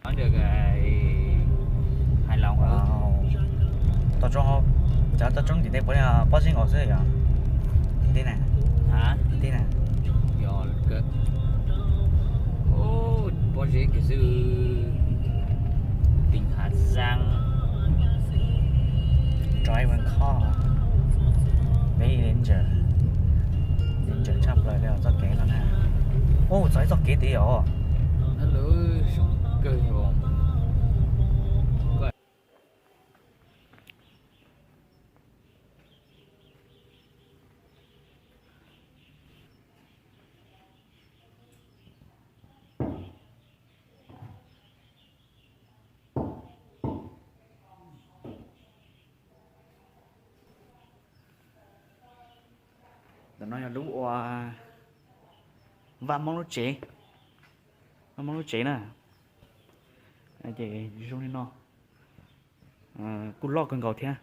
Hais los, cov toj roob tim tej puav leej pob zeb nkaus xwb yom. Tim tej na, tim tej na, pob zeb kiag xwb. Tỉnh Hà Giang. Drive car. Very danger. Danger tshaj plaws li txoj kev no na. Ua txog ib txoj kev tid os. Ntawm no yog lub ua Vaj Moob lub tsev, Vaj Moob lub tsev na. Ces zoo li no, kuj loj kawg nkaus thiab.